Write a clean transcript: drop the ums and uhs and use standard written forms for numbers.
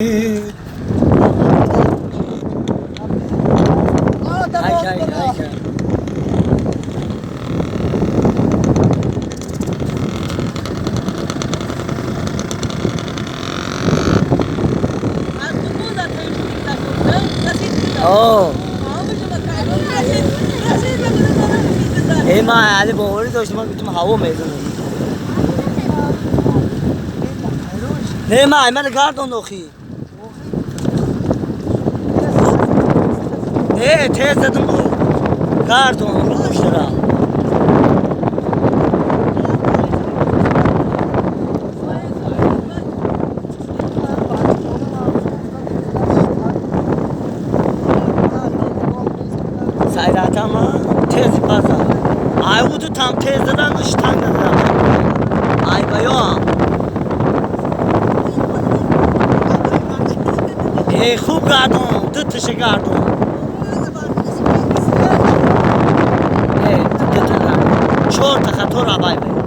Hay, hay, hay. آه. ای ما علی باوری داشتم، من گفتم هوا میزنه. نه، ما من گردون اخی. نه، تیز زدم بود گردون روش دارم. Сайратама тез база. Ай уду там тез задан, штанга задан. Ай баём. Э, хуб гардон, ду тиша гардон. Э, ду та гардон. Чор та хато рабай бай.